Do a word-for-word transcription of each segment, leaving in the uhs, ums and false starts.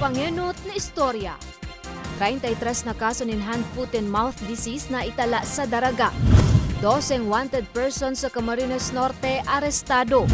pangenot na istorya. Treinta y tres na kaso nin hand, foot and mouth disease na itala sa Daraga. Doseng wanted persons sa Camarines Norte arestado.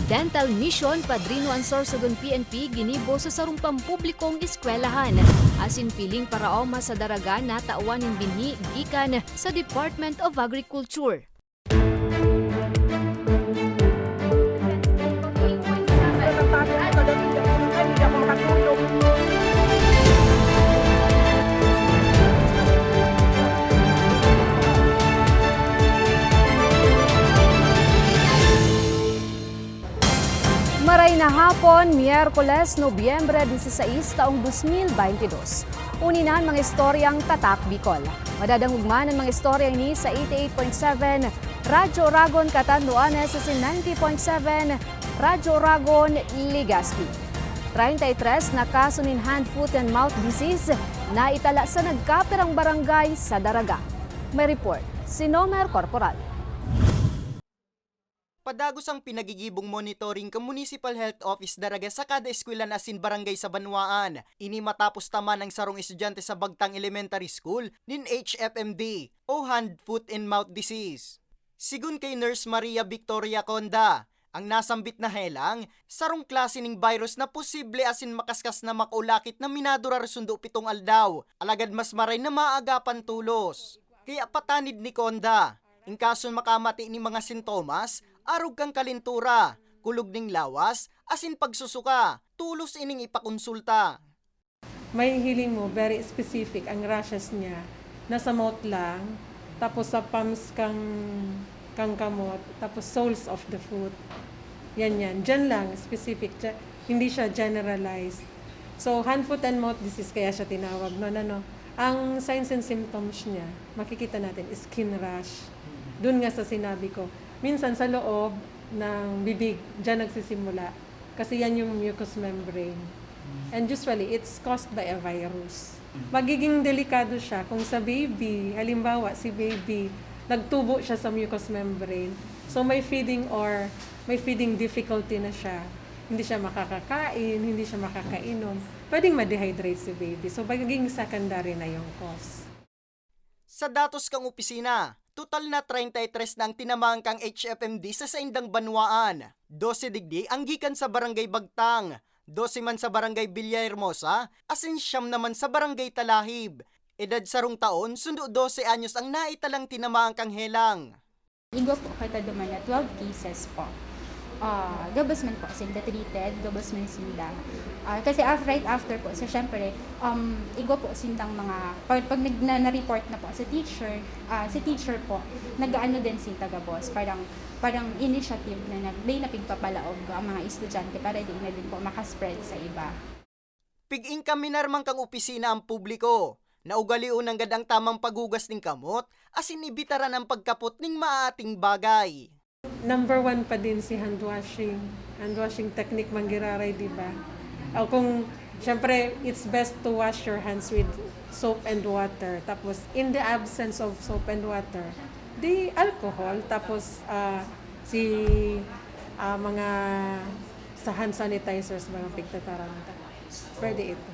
Dental mission, padrino an Sorsogon P N P ginibo sa sarong pampublikong eskwelahan. Asin piling paraoma sa Daraga natawan nin binhi gikan sa Department of Agriculture. Maray na hapon, Miyerkules, Nobyembre dieciséis, taong dos mil beinte dos. Uni na an mga istoryang Tatak Bicol. Madadangog man an mga istorya ini sa eighty-eight point seven Radyo Oragon, Catanduanes, asin ninety point seven Radyo Oragon, Legazpi. Treinta y tres na kaso nin hand, foot and mouth disease na itala sa nagkapirang barangay sa Daraga. May report si Nomer Corporal. Padagos ang pinagigibong monitoring kan Municipal Health Office Daraga sa kada eskwelahan asin barangay sa banwaan. Ini matapos taman ang sarong estudyante sa Bagtang Elementary School nin H F M D o hand, foot and mouth disease. Sigon kay Nurse Maria Victoria Conda, ang nasambit na helang, sarong klase ning virus na posible asin makaskas na makaulakit na minadurar sundo pitong aldaw, alagad mas maray na maagapan tolos. Kaya patanid ni Conda, in kaso makamati nin mga sintomas, arog kan kalentura, kulog nin lawas, asin pagsusuka, tolos ining ipakonsulta. Mahihiling mo, very specific ang rashes niya. Nasa mouth lang, tapos sa palms kang, kang kamot, tapos soles of the foot. Yan, yan. Diyan lang, specific. Diyan, hindi siya generalized. So, hand, foot, and mouth disease, kaya siya tinawag, no? Ano? Ang signs and symptoms niya, makikita natin, skin rash. Doon nga sa sinabi ko, minsan sa loob ng bibig, diyan nagsisimula. Kasi yan yung mucous membrane. And usually, it's caused by a virus. Magiging delikado siya kung sa baby, halimbawa, si baby, nagtubo siya sa mucous membrane. So, may feeding or may feeding difficulty na siya. Hindi siya makakakain, hindi siya makakainom. Pwedeng ma-dehydrate si baby. So, magiging secondary na yung cause. Sa datos kan opisina, total na treinta y tres na ang tinamaan kan H F M D sa saindang banwaan. Dose digdi ang gikan sa Barangay Bagtang, dose man sa Barangay Villahermosa, asin siyam naman sa Barangay Talahib. Edad sarong taon, sundo dose anyos ang naitalang tinamaan kan helang. Igwa po kita duman na twelve cases po. Ah, gabos man po sinda treated, gabos man sinda. Ah, kasi af-, right after po, so syempre, um, igwa po sindang mga, pag, pag nag-, na, na-report na po sa teacher, ah, sa teacher po, nag-aano din sinda gabos, parang, parang initiative na nag-, may napigpapalaog ang mga estudyante para di na din po makaspread sa iba. Pig-ingkaminar man kan opisina ang publiko, na ugalion nanggad ang tamang paghugas nin kamot, asin ibitaran ang pagkapot nin maating bagay. Number one pa din si hand washing. Hand washing technique man giraray, di ba? O kung, syempre, it's best to wash your hands with soap and water. Tapos, in the absence of soap and water, di alcohol. Tapos, ah, si, ah, mga sa hand sanitizers, mga pigtataram ta. Pwede ito.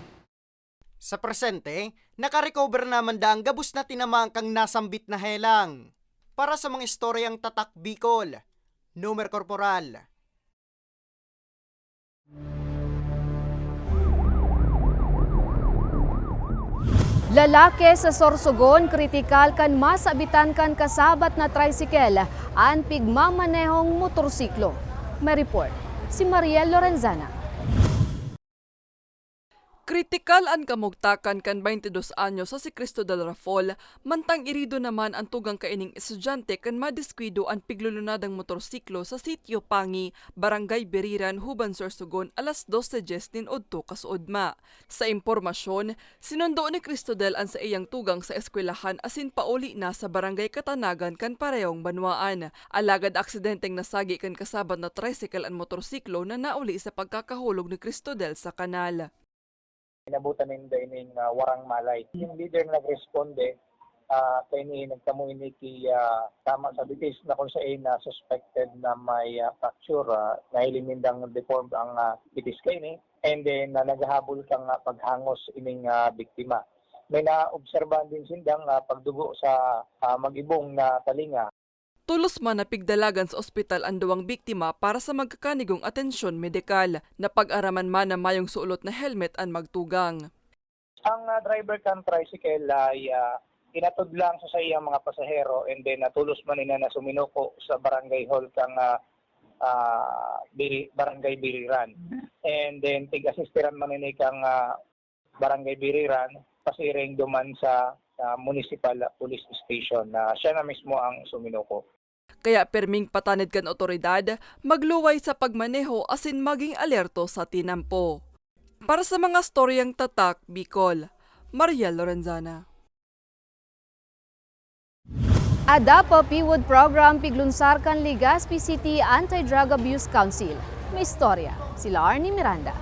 Sa presente, nakarecover naman daa an gabos na tinamaan kan nasambit na helang. Para sa mga istoryang Tatak Bicol, Nomer Corporal. Lalaki sa Sorsogon kritikal kan masabitan kan kasabat na tricycle an pigmamanehong motorsiklo. May report si Mariel Lorenzana. Kritikal an kamugtakan kan baynte dos anyos sa si Cristo Del Rafol, mantang irido naman an tugang kaining estudyante kan madiskuido an piglulunadang motorsiklo sa Sitio Pangi, Barangay Biriran, Huban, Sorsogon, alas dose dyes nin udto kasuodma. Sa impormasyon, sinundo ni Cristo Del an saiyang tugang sa eskwelahan asin pauli na sa Barangay Katanagan kan parehong banwaan. Alagad aksidenteng nasagi kan kasabat na tricycle an motorsiklo na nauli sa pagkakahulog ni Cristo Del sa kanal. Inabutan ninda ining, ah, warang malay. Yung leader na nagresponde, ah, kaini nagtamo ini ki, ah, tama sa bitis na kung sain na suspected na may, ah, fracture, ah, nahiling nindang deformed ang, ah, bitis kaini. and then, ah, naghahabol kang, ah, paghangos ining, ah, biktima. May naobserbahan din sindang, ah, pagdugo sa, ah, mag-ibong na talinga. Tolos man na pigdalagan sa ospital an duwang biktima para sa magkakanigong atensyon medikal. Napag-araman man na mayong suolot na helmet an magtugang. Ang, ah, driver kan tricycle ay, ah, inatod lang sa saiyang mga pasahero, and then, ah, tolos man ina na suminuko sa barangay hall kan, ah, ah, Biri-, Barangay Biriran. And then, tig-asistiran man ini kan, ah, Barangay Biriran, pasiring duman sa, sa Municipal Police Station na siya na mismo ang suminuko. Kaya perming patanid kan awtoridad, magluway sa pagmaneho asin maging alerto sa tinampo. Para sa mga storyang tatak, Bicol, Mariel Lorenzana. ADAPA PWOD Program piglunsar kan Legazpi City Anti-Drug Abuse Council. May istorya, sila Arnie Miranda.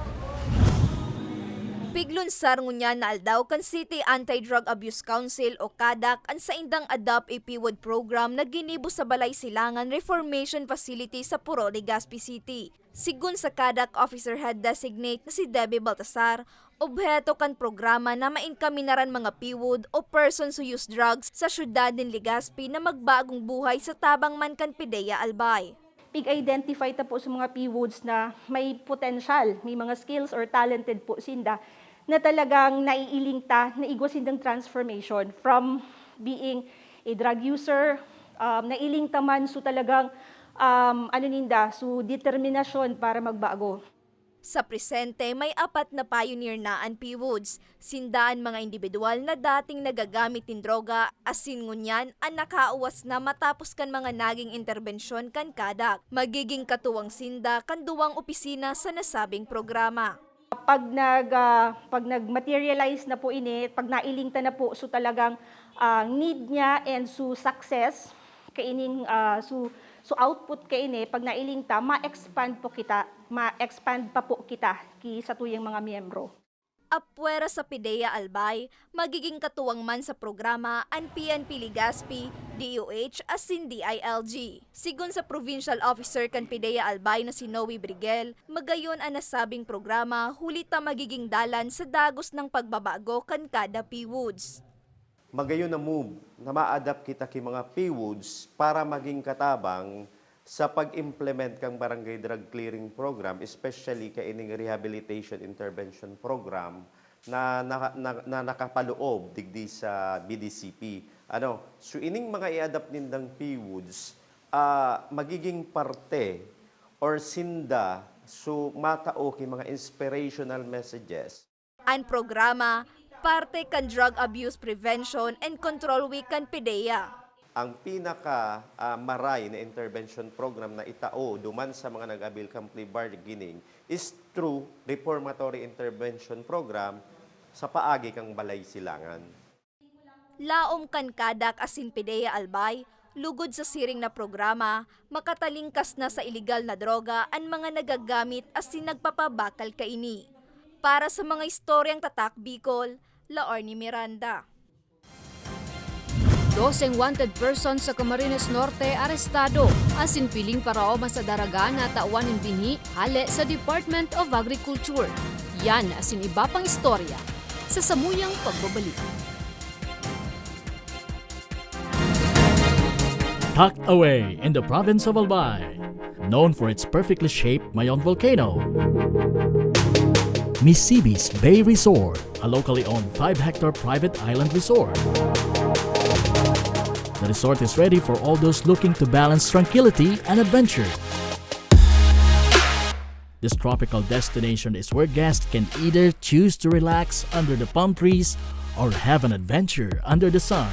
Piglunsar ngunyan na aldaw kan City Anti-Drug Abuse Council o CADAC an saindang ADAPA PWOD program na ginibo sa Balay Silangan Reformation Facility sa Purao, Legazpi City. Sigon sa CADAC Officer Head Designate na si Debbie Baltasar, obheto kan programa na maengkaminaran mga PWOD o persons who use drugs sa siyudad nin Legazpi na magbagong buhay sa tabang man kan PDEA Albay. Pig-identify ta po sa mga PWODs na may potensyal, may mga skills or talented po sinda na talagang naiiling ta na igwa sindang transformation from being a drug user, um, nailing ta man, so talagang, um, ano ninda, so determinasyon para magbago. Sa presente, may apat na pioneer na an PWODs. Sinda an mga indibidwal na dating nagagamit nin droga, asin ngunyan an nakauwas na matapos kan mga naging interbensyon kan CADAC. Magiging katuwang sinda kan duwang opisina sa nasabing programa. Pag nag, ah, pag nag-materialize na po ini, pag nailing ta na po, so talagang, ah, need niya and so success kaining, ah, so, so output kaini, pag nailing ta, ma-expand po kita, ma-expand pa po kita ki satuyang mga miyembro. Apwera sa PDEA Albay, magiging katuwang man sa programa an PNP Legazpi, DOH asin DILG. Sigon sa Provincial Officer kan PDEA Albay na si Noe Briguel, magayon an nasabing programa huli ta magiging dalan sa dagos nang pagbabago kan kada PWODs. Magayon na move na ma-adapt kita ki mga PWODs para maging katabang sa pag-implement kan Barangay Drug Clearing Program, especially kaining Rehabilitation Intervention Program na, na, na, na nakapaloob digdi sa BDCP. Ano, so ining mga i-adapt nindang PWODs, ah, magiging parte or sinda, so matao ki mga inspirational messages. An programa, parte kan Drug Abuse Prevention and Control Week kan PDEA. Ang pinaka, ah, maray na intervention program na itao duman sa mga nag-avail kan plea bargaining is through reformatory intervention program sa paagi kan Balay Silangan. Laom kan CADAC asin PDEA Albay, lugod sa siring na programa, makatalingkas na sa ilegal na droga an mga nagagamit asin nagpapabakal kaini. Para sa mga istoryang tatak Bicol, Laorne Miranda. Doseng wanted persons sa Camarines Norte arestado, asin piling paraoma sa Daraga natawan nin binhi hale sa Department of Agriculture. Yan asin iba pang istorya sa samuyang pagbabalik. Tucked away in the province of Albay, known for its perfectly shaped Mayon volcano, Misibis Bay Resort, a locally owned five-hectare private island resort. The resort is ready for all those looking to balance tranquility and adventure. This tropical destination is where guests can either choose to relax under the palm trees or have an adventure under the sun.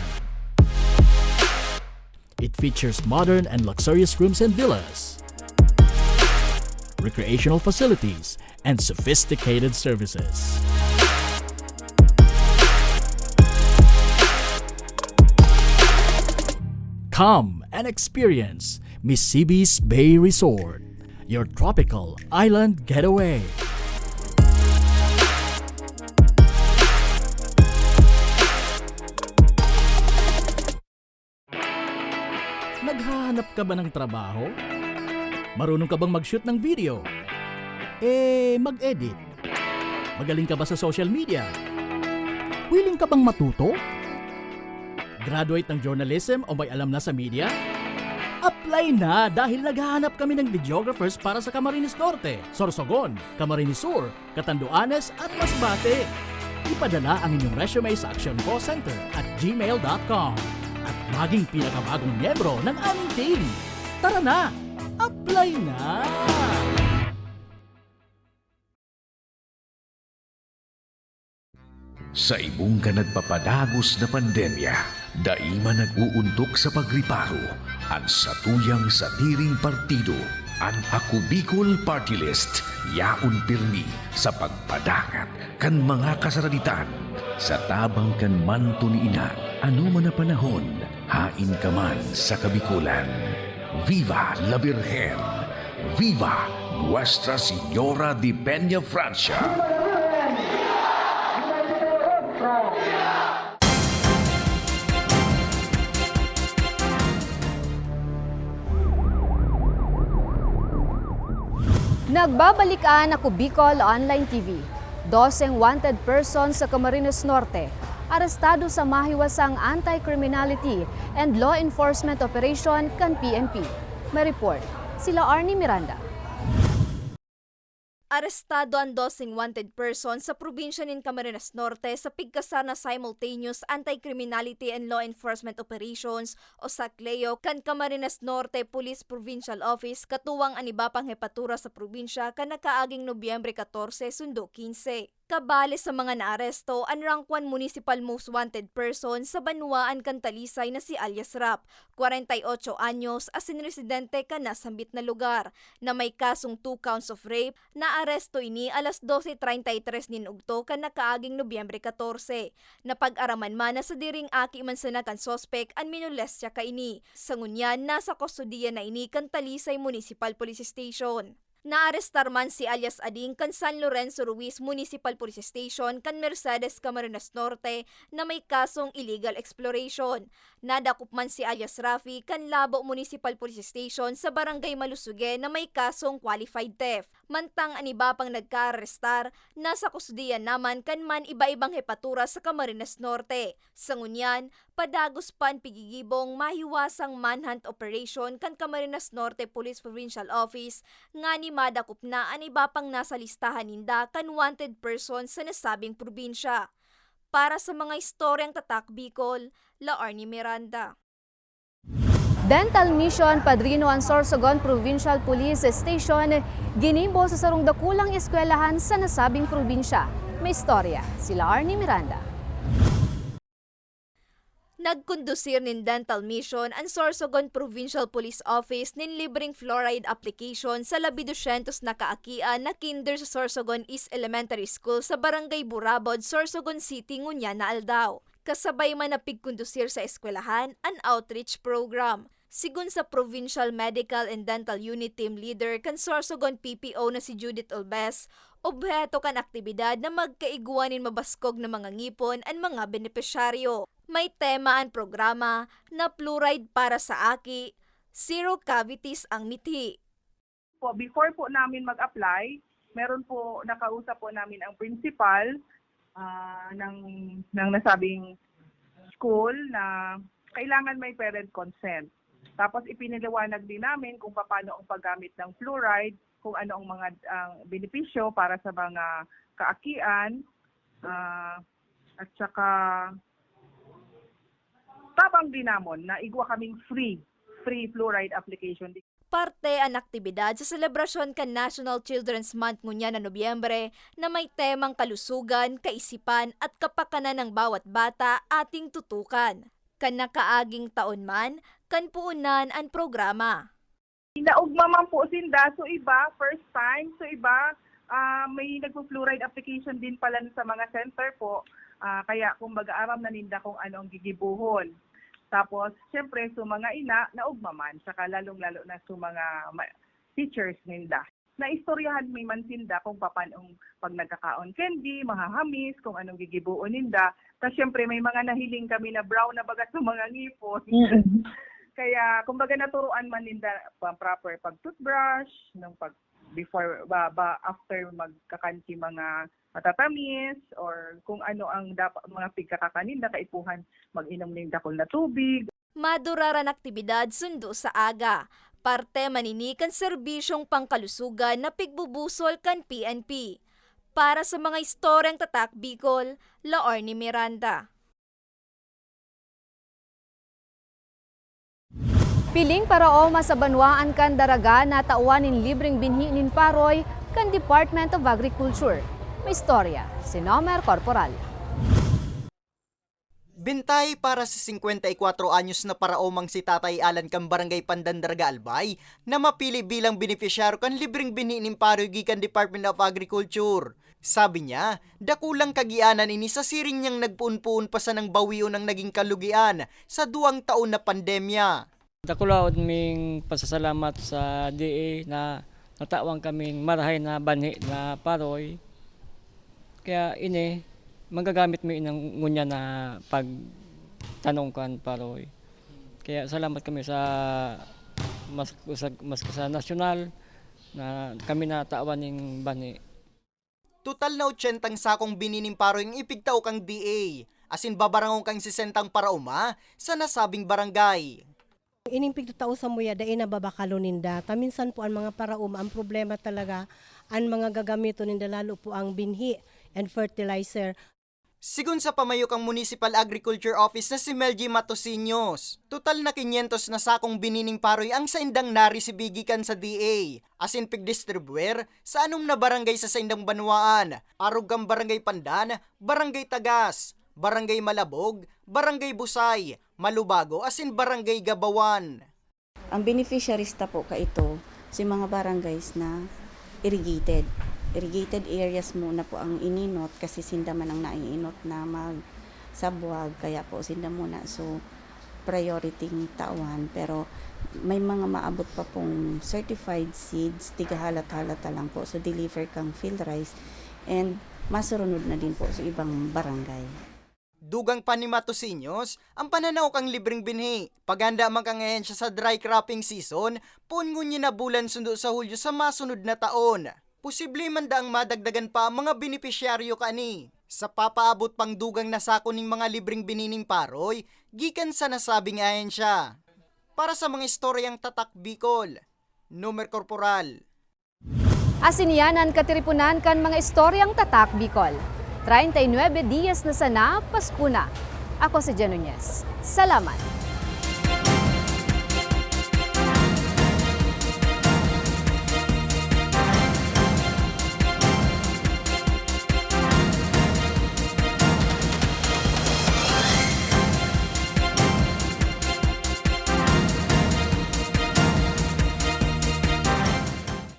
It features modern and luxurious rooms and villas, recreational facilities, and sophisticated services. Come and experience Misibis Bay Resort, your tropical island getaway. Naghahanap ka ba ng trabaho? Marunong ka bang mag-shoot ng video? Eh, mag-edit? Magaling ka ba sa social media? Willing ka bang matuto? Graduate ng journalism o may alam na sa media? Apply na, dahil naghahanap kami ng videographers para sa Camarines Norte, Sorsogon, Camarines Sur, Catanduanes at Masbate. Ipadala ang inyong resume sa actioncallcenter at gmail dot com at maging pinakabagong miyembro ng aming team. Tara na! Apply na! Sa ibong kan nagpapadagos na pandemya, dai man nag-uuntok sa pagriparo an satuyang sadiring partido. An Ako Bicol Party List yaon pirmi sa pagpadangat kan mga kasaraditan sa tabang kan manto ni ina, anoman na panahon, haen ka man sa Kabikolan. Viva la Virgen! Viva Nuestra Señora de Peña Francia! Nagbabalik an Ako Bicol Online T V. Doseng wanted person sa Camarines Norte arestado sa mahiwasang anti-criminality and law enforcement operation kan P N P. May report sila Arnie Miranda. Arestado an doseng wanted person sa probinsya nin Camarines Norte sa pigkasar na simultaneous anti-criminality and law enforcement operations o SACLEO kan Camarines Norte Police Provincial Office katuwang an iba pang hepatura sa probinsya kan nakaaging Nobyembre katorse sundo kinse. Kabale sa mga naaresto an rank one municipal most wanted person sa banwaan kan Talisay na si alias Rap, kwarenta y ocho anyos, asin residente kan nasambit na lugar, na may kasong two counts of rape. Naaresto ini alas dose treinta y tres nin udto kan nakaaging Nobyembre katorse. Napag-araman man na sadiring aki man sana kan suspek an minolestya kaini. Sa ngunyan, nasa kustodiya na ini kan Talisay Municipal Police Station. Naarestar man si alias Ading kan San Lorenzo Ruiz Municipal Police Station kan Mercedes, Camarines Norte, na may kasong illegal exploration. Nadakop man si alias Rafi kan Labo Municipal Police Station sa Barangay Malusuge na may kasong qualified theft. Mantang an iba pang nagkaarestar, nasa kustodiya naman kan man iba-ibang hepatura sa Camarines Norte. Sa ngunyan, padagos pa an pigigibong mahiwasang manhunt operation kan Camarines Norte Police Provincial Office ngani madakop na an iba pang nasa listahan ninda kan wanted person sa nasabing probinsya. Para sa mga istoryang Tatak Bicol, La Arnie Miranda. Dental Mission padrino an Sorsogon Provincial Police Station, ginibo sa sarong dakulang eskwelahan sa nasabing probinsya. May istorya sila Arnie Miranda. Nagkondusir nin Dental Mission an Sorsogon Provincial Police Office nin libreng fluoride application sa labi dosyentos na kaakian na kinder sa Sorsogon East Elementary School sa Barangay Burabod, Sorsogon City, ngunyan na aldaw. Kasabay man na pigkondusir sa eskwelahan an outreach program. Sigon sa Provincial Medical and Dental Unit Team Leader kan Sorsogon P P O na si Judith Olbes, obheto kan aktibidad na magkaigwa nin mabaskog na mga ngipon an mga benepisyaryo. May tema an programa na Fluoride para sa Aki, Zero Cavities ang Mithi. Po, before po namin mag-apply, meron po, nakausap po namin ang principal, ah, ng, ng nasabing school na kailangan may parent consent. Tapos ipinaliwanag din namin kung paano ang paggamit ng fluoride, kung ano ang mga, ang benepisyo para sa mga kaakian, ah, at saka tabang din namon na igwa kaming free, free fluoride application. Parte an aktibidad sa selebrasyon kan National Children's Month ngunyan na Nobyembre na may temang kalusugan, kaisipan at kapakanan ng bawat bata ating tutukan. Kan nakaaging taon man, kan puonan an programa. Naugma man po sinda, so iba, first time, so iba, ah, may nagpo-fluoride application din pala sa mga center po. Ah, kaya kumbaga aram na ninda kung ano ang gigibuhon. Tapos, siyempre, sa mga ina, naugma man, saka lalong-lalo na sa mga ma-, teachers ninda. Naistoryahan mi man sinda kung papanong pag nagkakaon candy, mahahamis, kung anong gigibuon ninda. Tas siyempre, may mga nahiling kami na brown na baga sa mga ngipon. Mm. Kaya, kumbaga, naturuan man ninda pa-, proper pag-toothbrush, nung pag-, before, ba, ba, after magkakansi mga matatamis, or kung ano ang dapat, mga pigkakakaninda, kaipuhan mag-inom ning dakul na tubig. Maduraran aktibidad sundo sa aga. Parte man ini kan serbisyong pangkalusugan na pigbubusol kan P N P. Para sa mga istoryang Tatak Bicol, Laorne Miranda. Piling paraoma sa banwaan kan Daraga natawan nin libreng binhi nin paroy kan Department of Agriculture. May istorya si Nomer Corporal. Bentahe para sa singkwenta y kwatro anyos na paraomang si Tatay Alan kan Barangay Pandan, Daraga, Albay, na mapili bilang benepisyaryo kan libreng binhi nin paroy gikan Department of Agriculture. Sabi niya, dakulang kagianan ini sa siring niyang nagpoon-poon pa sanang bawion ang naging kalugian sa duwang taon na pandemya. Dakulaon ming pasasalamat sa D A na natawan kaming marahay na banhi na paroy. Kaya ini, magagamit mi inang ngunyan na pagtanom kan paroy. Kaya salamat kami sa mas, sa, mas sa nasyonal na kami natawan ning banhi. Total na otsentang sakong binhi nin paroy ang ipigtao kan D A, asin babarangon kan sesentang paraoma sa nasabing barangay. Ining pigtatao samuya, dai nababakalon ninda. Ta minsan po an mga paraoma, ang problema talaga, an mga gagamiton ninda, lalo po ang binhi and fertilizer. Sigon sa pamayo kan Municipal Agriculture Office na si Mel G Matosiños, total na kinyentos na sakong binhi nin paroy ang saindang naresibi gikan sa D A, asin pigdistribuir sa anom na barangay sa saindang banwaan, arog kan Barangay Pandan, Barangay Tagas, Barangay Malabog, Barangay Busay, Malubago asin Barangay Gabawan. Ang beneficiaries ta po kaito, si mga barangays na irrigated. Irrigated areas muna po ang ininot kasi sinda man ang naiinot na magsabwag, kaya po sinda muna. So, priority ng tawan, pero may mga maabot pa pong certified seeds, tigahalat-halata lang po. So, deliver kang field rice and masurunod na din po sa ibang barangay. Dugang pa ni Matosiños, ang pananao kan libreng binhi, paghanda man kan ahensya sa dry cropping season, poon ngunyan na bulan sundo sa Hulyo sa masunod na taon. Posible man daang madagdagan pa ang mga benepisyaryo kani sa papaabot pang dugang na sako ning mga libreng binhi nin paroy gikan sa nasabing ahensya. Para sa mga istoryang Tatak Bicol, Nomer Corporal. Asin iyan an katiriponan kan mga istoryang Tatak Bicol. Treinta y nuebe diyas na sana, Pasko na. Ako si Jen Nunez. Salamat!